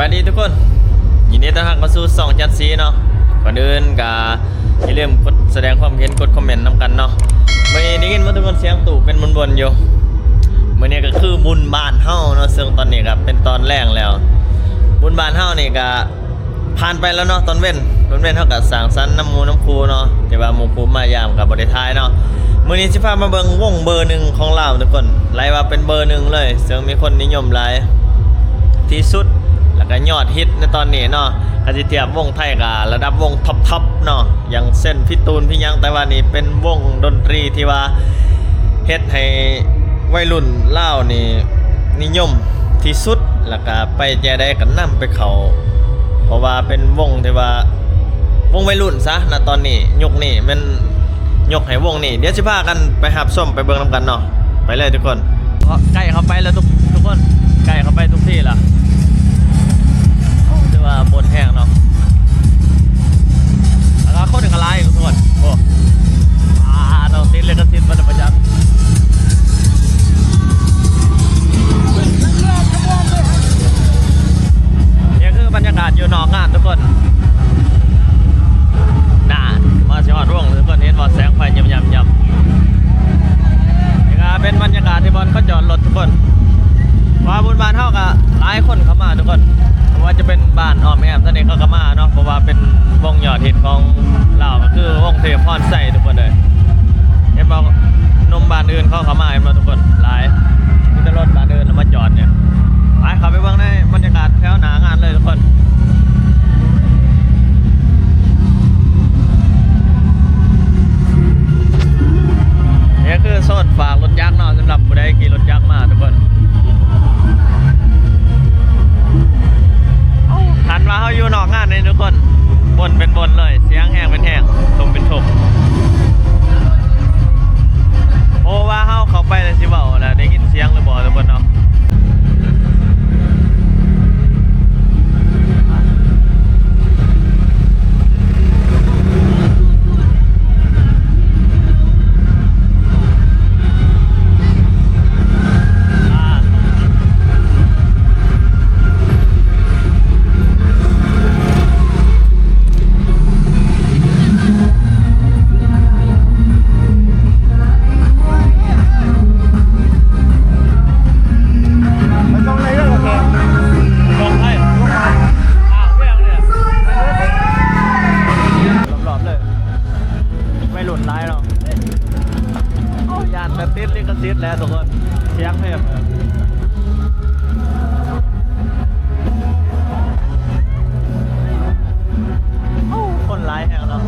ສະບາຍດີທຸກຄົນ ຍິນດີຕ້ອນຮັບເຂົ້າສູ່ຊ່ອງຈັດສີເນາະ. ກ່ອນອື່ນກະຢ່າລືມກົດສະແດງຄວາມເຫັນ ກົດຄອມເມັນນຳກັນເນາະ. ມື້ນີ້ໄດ້ຍິນບໍ່ທຸກຄົນ ສຽງຕູ້ເປັນບົນໆຢູ່. ມື້ນີ້ກະຄືບຸນບ້ານເຮົາເນາະ ເຊິ່ງຕອນນີ້ກະເປັນຕອນແລງແລ້ວ. ບຸນບ້ານເຮົານີ້ກະ ຜ່ານໄປແລ້ວເນາະ ຕອນເວັນ ຕອນເວັນເຮົາກະສັງສັນນຳໝູ່ນຳຄູ່ເນາະ ແຕ່ວ່າໝູ່ຄູ່ມາຢາມກະບໍ່ໄດ້ຖ່າຍເນາະ. ມື້ນີ້ຊິພາມາເບິ່ງວົງເບີໜຶ່ງຂອງລາວທຸກຄົນ ໄລ່ວ່າເປັນເບີໜຶ່ງເລີຍ ເຊິ່ງມີຄົນນິຍົມຫຼາຍທີ່ສຸດ ແລ້ວກະຍອດຮິດໃນຕອນນີ້ເນາະ. ຄັນຊິທຽບວົງໄທກະລະດັບວົງທັອບໆເນາະ ຢ່າງເຊັ່ນພີ່ຕູນ ພີ່ຫຍັງ ແຕ່ວ່ານີ້ເປັນວົງດົນຕີທີ່ວ່າເຮັດໃຫ້ໄວລຸ້ນລາວນີ້ ນິຍົມທີ່ສຸດ ແລ້ວກະໄປແຈໃດກະນຳໄປເຂົ້າ ເພາະວ່າເປັນວົງທີ່ວ່າ ວົງໄວລຸ້ນຊະນະຕອນນີ້ ຍຸກນີ້ແມ່ນຍົກໃຫ້ວົງນີ້. ດຽວຊິພາກັນໄປຮັບຊົມໄປເບິ່ງນຳກັນເນາະ ໄປເລີຍທຸກຄົນ. ໃກ້ເຂົ້າໄປແລ້ວທຸກ ທຸກຄົນ ໃກ້ເຂົ້າໄປທຸກທີ່ລະ ຖືວ່າມ່ວນແຮງເນາະ ແລ້ວກະຄົນກະຫຼາຍທຸກຄົນ. ໂອ້ ອ່າ ຕ້ອງຕິດລິຂະສິດບໍ່ໄດ້ປະຈັກ ນີ້ຄືບັນຍາກາດຢູ່ນອກງານທຸກຄົນ. ໜ້າ ມາຊິຮອດວົງທຸກຄົນ ເຫັນບໍ່ ແສງໄຟຍຳໆໆ. ນີ້ກະເປັນບັນຍາກາດທີ່ບ່ອນເຂົາຈອດລົດທຸກຄົນ. ວ່າບຸນບ້ານເຮົາກະຫຼາຍຄົນເຂົ້າມາທຸກຄົນ ບໍ່ວ່າຈະເປັນບ້ານອ້ອມແອ້ມ ຕອນນີ້ເຂົາກະມາເນາະ ເພາະວ່າເປັນວົງຍອດຮິດຂອງລາວ ກະຄືວົງເທບພອນໄຊທຸກຄົນເອີຍ. ເຫັນບໍ່ ໜຸ່ມບ້ານອື່ນເຂົາກະມາ ເຫັນບໍ່ທຸກຄົນ ຫຼາຍ ມີແຕ່ລົດບ້ານອື່ນມາຈອດນີ້. ໄປ ເຂົ້າໄປເບິ່ງໃນບັນຍາກາດແຖວໜ້າງານເລີຍທຸກຄົນ. ນີ້ຄືໂຊນຝາກລົດຈັກເນາະ ສຳລັບຜູ້ໃດຂີ່ລົດຈັກມາທຸກຄົນ. ເອົ້າ ຄັນວ່າເຮົາຢູ່ນອກງານນີ້ທຸກຄົນ ບ່ອນເປັນບ່ອນເລີຍ ສຽງແຮງເປັນແຮງ ທຸກເປັນທຸກ. ໂອ້ ວ່າເຮົາເຂົ້າໄປແລ້ວຊິເວົ້າແລ້ວໄດ້ຍິນສຽງຫຼືບໍ່ທຸກຄົນເນາະ. ລອບໆເລີຍ ໄວລຸ້ນຫຼາຍເນາະ. ໂອ້ ຢ້ານແຕ່ຕິດລິຂະສິດແຫຼະທຸກຄົນ ສຽງເພງ. ໂອ້ ຄົນຫຼາຍແຮງເນາະ.